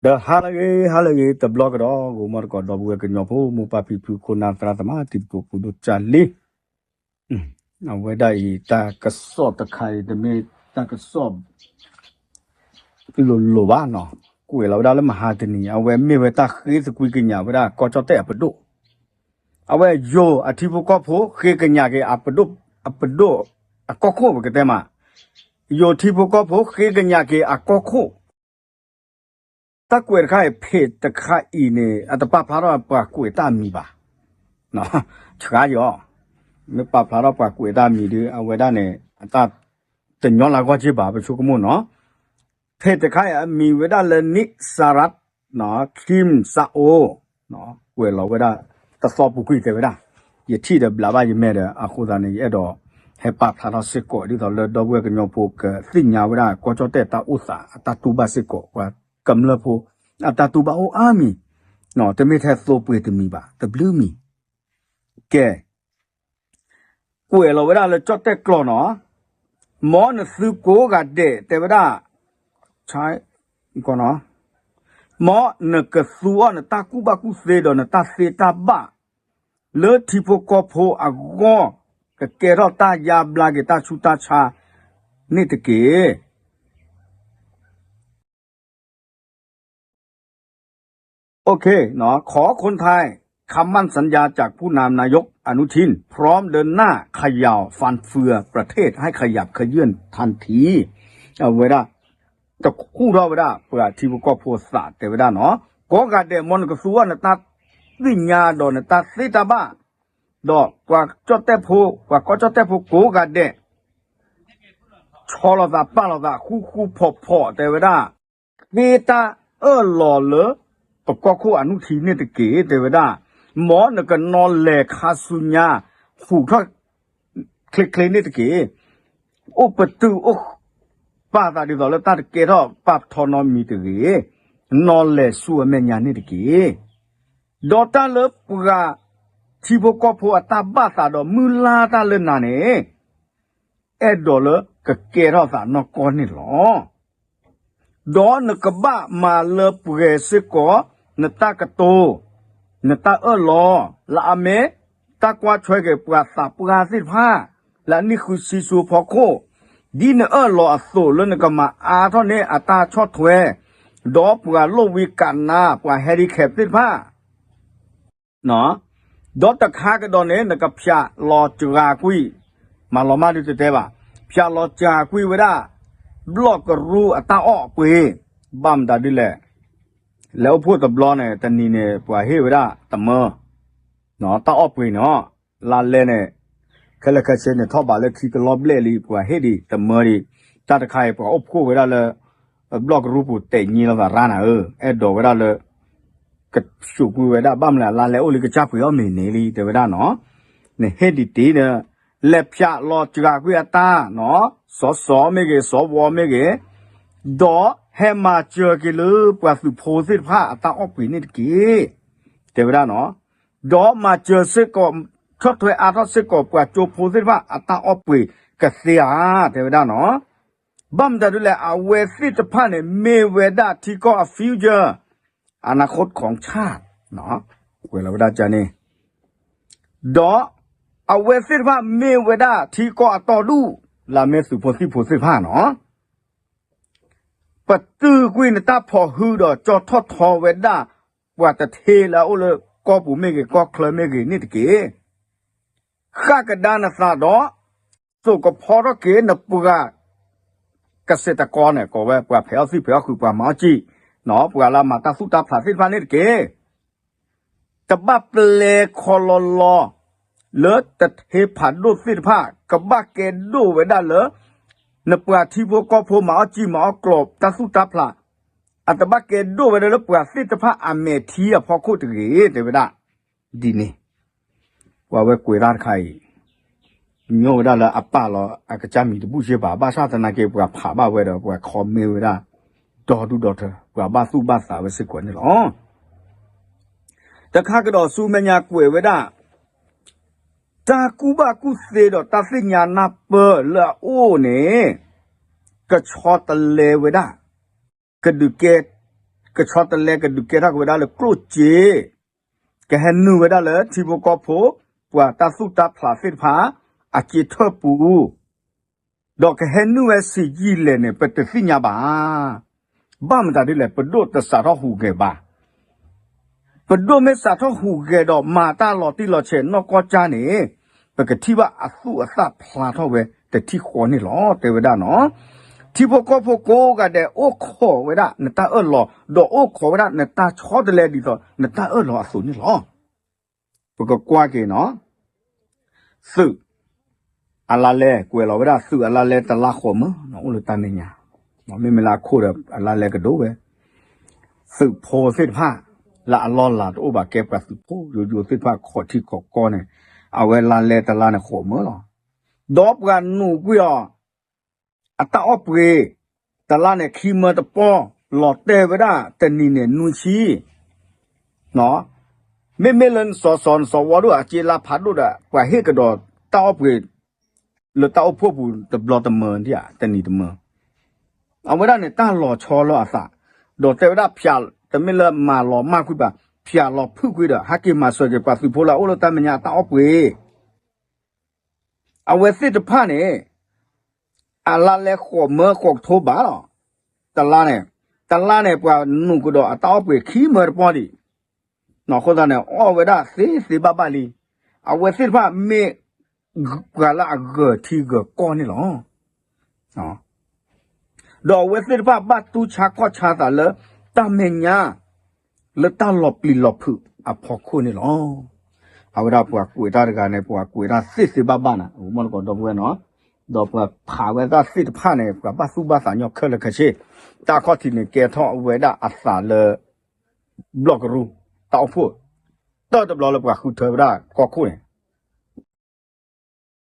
ဒီးဟါလၢအဂ့ၤ ဟါလၢအဂ့ၤ တဘျီကဒီး ဂီၤမီတကိး ဒီပုၢ်ဝဲၢ်ကညီဖိ မိၢ်ပၢ်ဖံဖု ခိၣ်နၢ်သရၣ်သမါ တံၤသကိးဖိဒိၣ်ကၢ်လံ, အဝဲဒၣ်အံၤ တၢ်ကစီၣ်တခါအံၤ တမ့ၢ်တၢ်ကစီၣ် လိၤလိၤဘၣ်နီၤ, ကွဲးလီၤဝဲဒၣ်လၢမဟါတနံၤ အဝဲမ့ၢ်ဝဲတၢ်ဃ့သကွံာ်ကညးဝဲဒၣ် ကီၢ်ကၠီၣ်တဲၣ်အပဒိၣ်, အဝဲယိၤအထံဖိကီၢ်ဖိ ဃ့ကညးက့ၤအပဒိၣ်, အပဒိၣ်အကီၢ်ခိၣ် ပကတဲမး, ယိၤထံဖိကီၢ်ဖိ ဃ့ကညးက့ၤအကီၢ်ခိၣ် တၢ်ကွဲးတခါအံၤ ဖဲတခါအံၤန့ၣ် အတပာ်ဖျါထီၣ်ပှၤကွဲးတၢ်မံၤဘၣ်, ဆှါယီၤ, မ့ၢ်ပာ်ဖျါထီၣ်ပှၤကွဲးတၢ်မံၤဒီး အဝဲဒၣ်န့ၣ် အတၢ်တညီလၢဂီၢ်က့ဘၣ် ပဆိကမိၣ်နီၤ, ဖဲတခါအံၤအမံၤဝဲဒၣ်လၢ Nick Sarat, Kim Sat-o, ကွဲးလီၤဝဲဒၣ် တသီပူၤကွံာ်တဲဝဲဒၣ်, ယထံၣ်ဒီးဘျးဘၣ်ယမဲာ်ဒီး အဃိသတးန့ၣ် ယအဲၣ်ဒိး ဟဲပာ်ဖျါထီၣ်စ့ၢ်ကီး ဒ်သိးလၢဒီပုၢ်ဝဲၢ်ကညီဖိကသ့ၣ်ညါဝဲဒၣ် ကီၢ်ကၠီၣ်တဲၣ်တၢ်အိၣ်သးအတၢ်တူၢ်ဘၣ်စ့ၢ်ကီး ပှၤကမျၢၢ်ဖိ အတၢ်တူၢ်ဘၣ်အိၣ်အါမံၤ, တမ့ၢ်ထဲသိပှ့ၤတမံၤဘၣ် တဘျုးမံၤ, ကဲ ကွဲးလီၤဝဲဒၣ်လၢကၠီၣ်တဲၣ်ကျိာ်နီၤ, မ်နသုကိးဂၤဒဲးတဲဝဲဒၣ် မ်နကသူအီၤနတၢ်ကူၣ်ဘၣ်ကူၣ်သ့ဒီးနတၢ်သ့တၢ်ဘၣ် လၢထံဖိကီၢ်ဖိအဂီၢ် ကကဲထီၣ်တၢ်ယါဘျါက့ၤတၢ်ဆူးတၢ်ဆါန့ၣ်တက့ၢ်. โอเค ขอคนไทย คำมั่นสัญญาจากผู้นำนายกอนุทิน พร้อมเดินหน้าเขย่าฟันเฟือประเทศให้ขยับเขยื้อนทันที အဝဲဒၣ် တခူၣ်ထီၣ်ဝဲဒၣ် ပှၤထံဖိကီၢ်ဖိအသးတဲဝဲဒၣ်နီၤ, ကိးဂၤဒဲး မ်နကသူအီၤနတၢ်သ့ၣ်ညါဒီးနတၢ်သ့တၢ်ဘၣ် ဒီးပှၤကီၢ်ကၠီၣ်တဲၣ်ဖိ ပှၤကီၢ်ကၠီၣ်တဲၣ်ဖိကိးဂၤဒဲး ဆီလီၤသးပာ်လီၤသးဃူဃူဖိးဖိးတဲဝဲဒၣ်, ဃ့တၢ်အၢၣ်လီၤလၢ ပကီၢ်ခိၣ်အနုထံန့ၣ်တက့ၢ် တဲဝဲဒၣ်, မ်နကနီၤလဲၤခါဆူညါ ဟူးထီၣ်ချ့ချ့န့ၣ်တက့ၢ်. အိၣ်ပတုာ်အိၣ်ပာ်သးဒ်သိးလၢတၢ်တကဲထီၣ်ပာ်ထီနီတမံၤတဂ့ၤ, နီၤလဲၤဆူအမဲာ်ညါန့ၣ်တက့ၢ်. ဒီးတၢ်လၢပှၤထံဖိကီၢ်ဖိအတၢ်ဘၣ်သးဒီးမုၢ်လၢ်တၢ်လၢနၤန့ၣ် အဲၣ်ဒိးလၢကကဲထီၣ်သးနီၢ်ကီၢ်န့ၣ်လီၤ. ဒီးနကဘၣ်မၤလၢပှဲၤစ့ၢ်ကီး နတၢ်ကတိၤ နတၢ်အၢၣ်လီၤ လၢအမ့ၢ်တၢ်ကွၢ်ထွဲက့ၤပှၤသးပှၢ်သ့ၣ်တဖၣ် လၢအနံၣ်ဃုဆံဆူအဖီခိၣ်, ဒ်နအၢၣ်လီၤအသိးလၢနကမၤအါထီၣ်န့ၢ်အတၢ်ဆီၣ်ထွဲ, ဒီးပှၤလိၣ်ဝံကးနါ ပှၤ handicap သ့ၣ်တဖၣ် ဒီးတခါကဒီးန့ၣ် နကဖျးလီၤစှၤကွံာ်, မၤလီၤမၢ်ဒုးတတဲဘၣ်, ဖျးလီၤစှၤကွံာ်ဝဲဒၣ် ဘျီၣ်ကရူၢ်အတၢ်အီၣ်အပှ့ၤ, ဘၣ်မတၤဒ်လဲၣ်, လဲၤအိၣ်ဖှိၣ်တဘျီန့ၣ် တနံၤန့ၣ် ပှၤဟ့ၣ်ဝဲဒၣ်တမၢ, တၢ်အီၣ်ပှ့ၤန့ၣ်, လါလဲန့ၣ် ခဲလၢာ်ခဲဆ့န့ၣ် ထီၣ်ဘးလၢခံကလီဘျဲၣ်လံ ပှၤဟ့ၣ်ဒံးတမၢဒံး, တၢ်တခါအံၤ ပှၤအိၣ်ဖှိၣ်ဝဲဒၣ်လၢ ဘျီၣ်ကရူၢ်ပူၤတဲာ်ညံလီၤသးရၣ်နၤဧၢ, အဲၣ်ဒိးဝဲဒၣ်လၢ ကစူးကွံာ်ဝဲဒၣ် ဘၣ်မနုၤလါလဲအိၣ်လံကစၢ်ပှ့ၤအီၣ်မ့ၤန့ၣ်လံ တဲဝဲဒၣ်နီၤ, နဟ့ၣ်ဒံးတ့ၢ်ဒီး လဲၤဖျးလီၤစှၤကွံာ်အတၢ်နီၤ, စီၤစီၤမ့ၢ်ဂ့ၤ စီၤဝီမ့ၢ်ဂ့ၤ, ဒီးဟဲမၤစၢၤက့ၤလၢပှၤသုးဖိသ့ၣ်တဖၣ်အတၢ်အီၣ်ပှ့ၤန့ၣ်တက့ၢ်, တဲဝဲဒၣ်နီၤ, ဒီးမၤစၢၤစ့ၢ်ကီး ဆီၣ်ထွဲအါထီၣ်စ့ၢ်ကီးပှၤကၠိဖိသ့ၣ်တဖၣ်အတၢ်အီၣ်ပှ့ၤကသ့ဧါ, တဲဝဲဒၣ်နီၤ. ဘၣ်မတၤဒ်လဲၣ် အဝဲသ့ၣ်တဖၣ်န့ၣ် မ့ၢ်ဝဲဒၣ်ထံကီၢ်အ future, အနၢ်ခိၣ် ของชาติ, ကွဲးလီၤဝဲဒၣ်ကန့ၣ်, ဒီးအဝဲသ့ၣ်တဖၣ်မ့ၢ်ဝဲဒၣ်ထံကီၢ်အတီၢ်ဒူၣ် လၢအမ့ၢ်သုးဖိသံၣ်ဖိသ့ၣ်တဖၣ်နီၤ, ပတုာ်ကွံာ်နတၢ်ဖီၣ်ဟုဒီးကၠီၣ်ထီၣ်ထီဝဲဒၣ် ပှၤတထ့လၢအအိၣ်လၢကီၢ်ပူၤမ့ၢ်ဂ့ၤ ကီၢ်ချၢမ့ၢ်ဂ့ၤန့ၣ်တက့ၢ်. ဃၣ်ကဒါနသးဒီး သိးကဖီထီၣ်က့ၤနပှၤ ကစဲးတကီန့ၣ် ကိးဝဲပှၤဖဲးအီၣ်သံၣ်ဖဲးအီၣ်ဃုာ် ပှၤမၤအီၣ်စံၣ်, ပှၤလၢမၤတၢ်သူၣ်တၢ်ဖျးသ့ၣ်တဖၣ်န့ၣ်တက့ၢ်. တဘၣ်ပျဲခီလီလီ လၢတထ့ဖးဒိၣ်သ့ၣ်တဖၣ် ကဘၣ်ကဲဒိၣ်ဝဲဒၣ်လၢ နပှၤထံဖိကီၢ်ဖိမၤအီၣ်စံၣ်မၤအီၣ်ကျိာ်တၢ်သူၣ်တၢ်ဖျး, အတဘၣ်ကဲဒိၣ်ဝဲဒၣ်လၢပှၤသ့ၣ်တဖၣ်အမဲာ်ထံအဖီခိၣ်တဂ့ၤ တဲဝဲဒၣ်ဒ်န့ၣ်, ပှၤဝဲကွဲးတၢ်တခါအံၤ ညီဝဲဒၣ်လၢအပာ်လီၤအကစၢ်မံၤတဘူၣ်စ့ၢ်ဘၣ်, ဘၣ်ဆၣ်သနာ်က့ ပှၤဖးဘၣ်ဝဲဒီး ပှၤ comment ဝဲဒၣ် ဒီဒူၣ်ဒီထၢ ပှၤဘၣ်သူၣ်ဘၣ်သးဝဲစ့ၢ်ကီးန့ၣ်လီၤ. တခါကဒီးဆူမဲာ်ညါကွဲးဝဲဒၣ် တၢ်ကူၣ်ဘၣ်ကူၣ်သ့ဒီးတၢ်သ့ၣ်ညါနၢ်ပၢၢ်လၢအအိၣ်န့ၣ် ကဆီတလဲဝဲဒၣ် ကဒုးကဲ ကဆီတလဲကဒုးကဲထီၣ်က့ၤဝဲဒၣ်လၢကျိၣ်စ့, ကဟဲနုာ်ဝဲဒၣ်လၢထံဖိကီၢ်ဖိ ပှၤတၢ်သူၣ်တၢ်ဖျးသ့ၣ်တဖၣ် အစ့ထၢၣ်ပူၤ ဒီးကဟဲနုာ်ဝဲဆံးယံာ်လဲၣ်န့ၣ် ပတသ့ၣ်ညါဘၣ်. ဘၣ်မတၤဒ်လဲၣ် ပဒိၣ်တစးထီၣ်ဟူးဂဲၤဘၣ်. ပဒိၣ်မ့ၢ်စးထီၣ်ဟူးဂဲၤဒီး မၤတၢ်လီၤတံၢ်လီၤဆဲးနီၢ်ကီၢ်ကၢ်န့ၣ် ပကထံၣ်ဘၣ်အသူၣ်အသးဖျါထီၣ်ဝဲတထံၣ်ဃီန့ၣ်လီၤ တဲဝဲဒၣ်နီၤ. ထံဖိကီၢ်ဖိကိးဂၤဒဲး အိၣ်ခိးဝဲဒၣ်နတၢ်အၢၣ်လီၤ ဒီးအိၣ်ခိးဝဲဒၣ်နတၢ်ဆီတလဲဒ်သိးနတၢ်အၢၣ်လီၤအသိးန့ၣ်လီၤ. ပကကွၢ်က့ၤနီၤ သုးအလါလဲ ကွဲးလီၤဝဲဒၣ်သုးအလါလဲတလါဃိးမၢ အိၣ်လၢတၢ်မဲာ်ညါ, မ့မ့ၢ်လၢအခိၣ်ဒီးအလါလဲကဒိၣ်ဝဲ, သုးဖိသ့ၣ်တဖၣ် လၢအလီၢ်လၤတအိၣ်ဘၣ် ကဲပှၤသုးဖိယိယိသ့ၣ်တဖၣ် ခိးထံခိးကီၢ်န့ၣ် အဝဲလါလဲတလါန့ၣ်ဃိးမၢလီၤ. ဒီးပှၤနုာ်ကွံာ်အီၤ အတၢ်အီၣ်ပှ့ၤ တလါန့ၣ်ခံမၢတပီၢ် လီၤတဲာ်ဝဲဒၣ်တနံၤန့ၣ်နွံဆံ, မ့မ့ၢ်လၢနစီၤစီၤနစီၤဝီဒိၣ် အစ့လါဖးဒိၣ်ဒီး ပှၤဟ့ၣ်ကဒီးတၢ်အီၣ်ပှ့ၤ လၢတၢ်အိၣ်ဖှိၣ်ပူၤတဘျီတမၢဒံးဧါ တနံၤတမၢ, အဝဲဒၣ်န့ၣ်တၢ်လီၤဆီလၢအသး, ဒီးတဲဝဲဒၣ်ဖၠး တမ့ၢ်လၢမၤလီၤမၢ်ကွံာ်ဘၣ်, ဖၠးလီၤဖုၣ်ကွံာ်ဒီး ဟဲက့ၤမၤစၢၤက့ၤပှၤသုးဖိလၢအအိၣ်လၢတၢ်မဲာ်ညါတၢ်အီၣ်ပှ့ၤ အဝဲသ့ၣ်တဖၣ်န့ၣ် အလါလဲဃိးမၢဃိးကထိဘၣ်လီၤ. တလါန့ၣ်, တလါန့ၣ် ပှၤနုာ်ကဒီးအတၢ်အီၣ်ပှ့ၤခံမၢတပီၢ်ဒံး, အဃိသတးန့ၣ် အီၣ်ဝဲဒၣ်သ့သ့ဘၣ်ဘၣ်လံ. အဝဲသ့ၣ်တဖၣ်မ့ၢ် ပှၤလၢအဂၢၤထံဂၢၤကီၢ်န့ၣ်လီၤ. ဒီးအဝဲသ့ၣ်တဖၣ်ဘၣ်တူၢ်ဆါခီၣ်ဆါသးလၢ တၢ်မဲာ်ညါ လၢတၢ်လီၤပျံၤလီၤဖုးအဖီခိၣ်န့ၣ်လီၤ. အဝဲဒၣ်ပှၤကွဲးတၢ်တဂၤန့ၣ် ပှၤကွဲးတၢ်သ့သ့ဘၣ်ဘၣ်နၤ မ့ၢ်နကီးဒီပုၢ်ဝဲၢ်နီၤ, ဒီးပှၤဖးဝဲတၢ်သ့ၣ်တဖၣ်န့ၣ် ပှၤဘၣ်သူၣ်ဘၣ်သးညီခဲလၢာ်ခဲဆ့, တၢ်ခီၣ်ထံးန့ၣ် ကဲထီၣ်ဝဲဒၣ်အသးလၢ ဘျီၣ်ကရူၢ် တၢ်အိၣ်ဖှိၣ် တၢၢ်တဘျီလၢပှၤဃုထၢဝဲဒၣ်ကီၢ်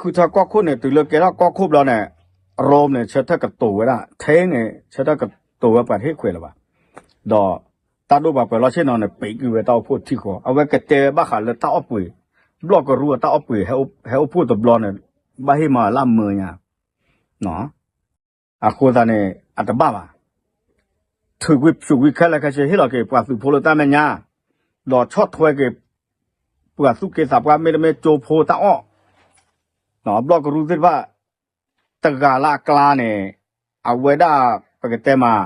ခိၣ်န့ၣ် တၢ်ဃုထၢကီၢ်ခိၣ်န့ၣ် တုၤလၢကဲထီၣ်ကီၢ်ခိၣ်ဘျီန့ၣ် ရိၣ်န့ၣ် ဆၢထၢၣ်ကတိၤဝဲဒၣ် ထဲန့ၣ် ဆၢထၢၣ်ကတိၤဝဲပှၤတဟ့ၣ်ခွဲးလၢၤဘၣ်, ဒီးတၢ်ဒိၣ်ပှၤပၢၤလီၢ်ဆ့ၣ်နီၤန့ၣ် ပံးကွံာ်ဝဲတၢ်အိၣ်ဖှိၣ်ထံဃီ အဝဲကတဲဝဲဘၣ်ဃးလၢတၢ်အီၣ်ပှ့ၤ, ဘျီၣ်ကရူၢ်အတၢ်အီၣ်ပှ့ၤ ဟဲအိၣ်ဖှိၣ်တဘျီန့ၣ် ဘၣ်ဟ့ၣ်မၤလၢမၢညါ အဃိသတးန့ၣ် အတဘၣ်ဘၣ်. ထုးကွံာ်ဖျိးကွံာ်ခဲလၢာ်ခဲဆ့ ဟ့ၣ်လီၤက့ၤပှၤသုးဖိလၢတၢ်မဲာ်ညါ, ဒီးဆီၣ်ထွဲက့ၤ ပှၤသူၣ်က့သးပှၢ် မ့တမ့ၢ်ကၠိဖိတၢ်အီၣ်, ဘျီၣ်ကရူၢ်သ့ၣ်တဖၣ် တဂၤလၢအကျါန့ၣ် အဝဲဒၣ် ပကတဲမး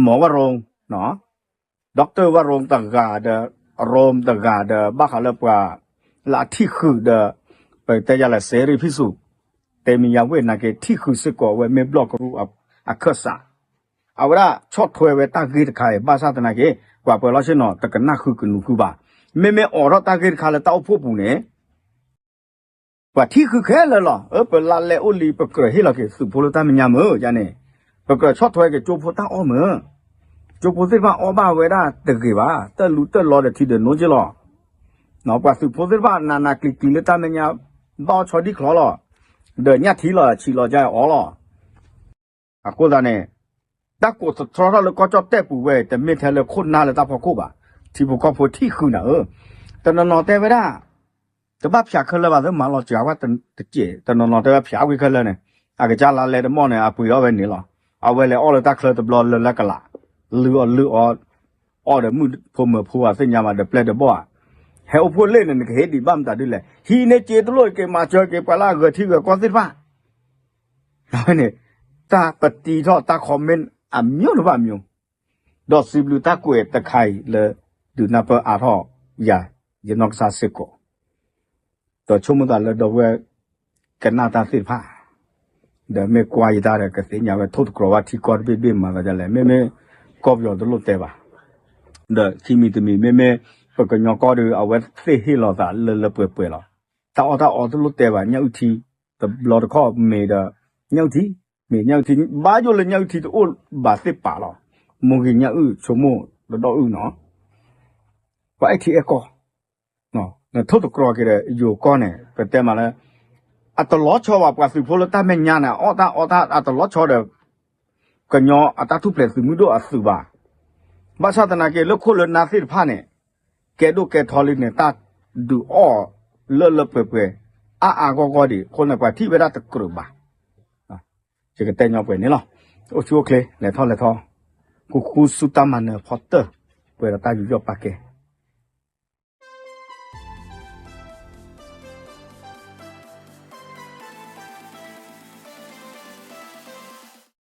မီၤဝၣ်ရိၣ် ဒီကတၢၢ်ဝၣ်ရိၣ်တဂၤဒီး ရိၣ်တဂၤဒီး ဘၣ်ဃးလၢပှၤ လၢအထံၣ်ဃုာ်ဒီး ပကတဲယၤလဲၣ် စဲရံဖံၣ်စူး တဲမံၤယၤဝ့ၢ်နာ်က့ ထံၣ်ဃုာ်စ့ၢ်ကီးဝဲမ့ၢ်ဘျီၣ်ကရူၢ်အခၢၣ်စး, အဝဲဒၣ်ဆီၣ်ထွဲဝဲတၢ်ဂ့ၢ်တခါအံၤ ဘၣ်ဆၣ်သနာ်က့ ပှၤပၢၤလီၢ်ဆ့ၣ်နီၤ တကနၣ်ဃုာ်ကနူၤဃုာ်ဘၣ်. မ့မ့ၢ်အိးထီၣ်တၢ်ဂ့ၢ်တခါလၢတၢ်အိၣ်ဖှိၣ်ပူၤန့ၣ် ပှၤထံၣ်ဃုာ်ခဲလၢာ်လီၤ. အၢ ပလါလဲအိၣ်လံ ပကြၢးဟ့ၣ်လီၤက့ၤသုးဖိလၢတၢ်မဲာ်ညါမ့ၢ်ယါန့ၣ်, ပကြၢးဆီၣ်ထွဲက့ၤကၠိဖိတၢ်အီၣ်မ့ၢ်, ကၠိဖိသ့ၣ်တဖၣ်အီၣ်ဘၣ်ဝဲဒၣ်တဂ့ၤဘၣ် တၢ်လူတၢ်လီဒီးထံဒီးနိက့လီၤ. ပှၤသုးဖိသ့ၣ်တဖၣ်နးနးကျံၤကျံၤလၢတၢ်မဲာ်ညါ ဘၣ်အီၣ်ဆီဒံၣ်ချီလီၤ. ဒီးညၣ်ထံလီၤ ဆံးလီၤကါအီၤလီၤ. အဃိသတးန့ၣ် တၢ်ကိးသတြီထီၣ်လၢကီၢ်ကၠီၣ်တဲၣ်ပူၤဝဲ တမ့ၢ်ထဲလၢခိၣ်နၢ်လၢတၢ်ဖီခိၣ်ဘၣ်. ထံဖိကီၢ်ဖိထံၣ်ဃုာ်နၤဧၢ, တနီၤနီၤတဲဝဲဒၣ် တဘၣ်ဖၠးခဲလၢာ်ဘၣ် သုမၤလီၤစှၤဝဲတစဲး, တနီၤနီၤတဲဝဲဖၠးဝံၤခဲလၢာ်န့ၣ် အကစၢ်လါလဲတမီၢ်န့ၣ် အပှ့ၤအီၣ်ဝဲန့ၣ်လီၤ. အဝဲလဲၤအီၣ်လၢတၢ်ချၢတဘျီလၢလၢကလး, လုၢ်အီၣ်လုၢ်အီ, အီၣ်ဒီးမုၣ်ဖိမုၣ်ဖိအသ့ၣ်ညါမးဒီးပျဲၢ်ဒီးဘီၣ်ဧါ, ဟဲအိၣ်ဖှိၣ်လ့ၣ်န့ၣ် နကဟ့ၣ်ဒံးဘၣ်မတၤဒ်လဲၣ်, ဟံးန့ၢ်စ့တလိၣ်က့ၤ မၤစၢၤက့ၤပှၤလၢအဂၢၤထံဂၢၤကီၢ်သ့ၣ်တဖၣ် အဝဲန့ၣ် တၢ်ပတံထီၣ်တၢ် comment အမျိုးတဖၣ်မျိုး, ဒီးစံးဘျုးတၢ်ကွဲးတခါအံၤလၢ ဒုးနၢ်ပၢၢ်အါထီၣ်ယၤ ယနီၢ်ကစၢ်စ့ၢ်ကီး, ဒီးဆိကမိၣ်သးလၢဒီပုၢ်ဝဲၢ် ကနၣ်တၢ်သ့ၣ်တဖၣ် ဒီးမ့ၢ်ကွၢ်ယတၢ်ဒီး ကသ့ၣ်ညါဝဲထိၣ်သတြီၤဘၣ်ထံကီၢ်တဘ့ၣ်ဘ့ၣ်မၤသးဒ်လဲၣ်, မ့မ့ၢ်ကီၢ်ပယီၤတလိၣ်တဲဘၣ်, ဒီးခံမံၤတမံၤ မ့မ့ၢ်ပကညီကီၢ်ဒီး အဝဲသ့ၣ်ဟ့ၣ်လီၤသးလၢလၢပှဲၤပှဲၤလီၤ. တၢ်အီၣ်တၢ်အီတလိၣ်တဲဘၣ်, ညၣ်အုၣ်ထံ တဘျီတခီၣ်မ့ၢ်ဒီး ညၣ်အုၣ်ထံ, မ့ၢ်ညၣ်အုၣ်ထံ ဘၣ်ယိၣ်လၢညၣ်အုၣ်ထံတအိၣ်ဘၣ်သ့ၣ်ပာ်လီၤ. မိၢ်ဂ့ၤညၣ်အုၣ်ဆိကမိၣ်တဒီအုၣ်နီၤ, ပှၤအဲၣ်ထံအဲၣ်ကီၢ် နထိၣ်သတြီၤက့ၤဒီးယိၤကီၢ်န့ၣ် ပတဲမးလၢ အတလီၤဆီဘၣ် ပှၤသုးဖိလၢတၢ်မဲာ်ညါန့ၣ် အီၣ်တၢ်အီတၢ်အတလီၤဆီဒီး ကညီအတၢ်ထူၣ်ဖျဲးသုးမုၢ်ဒိၣ်အသုးဘၣ်. ဘၣ်ဆၣ်သနာ်က့ လၢခိၣ်လၢနၢ်သ့ၣ်တဖၣ်န့ၣ် ကဲဒိၣ်ကဲထီလံန့ၣ် တၢ်ဒုးအီၣ်လၢလၢပှဲၤပှဲၤ အါအါဂီၢ်ဂီၢ်ဒံးအဃိန့ၣ် ပှၤထံၣ်ဝဲဒၣ်တကြၢးဘၣ်. ယကတဲညီပှဲၤန့ၣ်လီၤ. အိၣ်ဆူၣ်အိၣ်ချ့ လဲၤထီၣ်လဲၤထီ ဃူဃူဆူတၢ်မၤနၢၤဖီတၢၢ်, ပှဲၤဒီးတၢ်ယူးယီၣ်ပာ်ကဲ.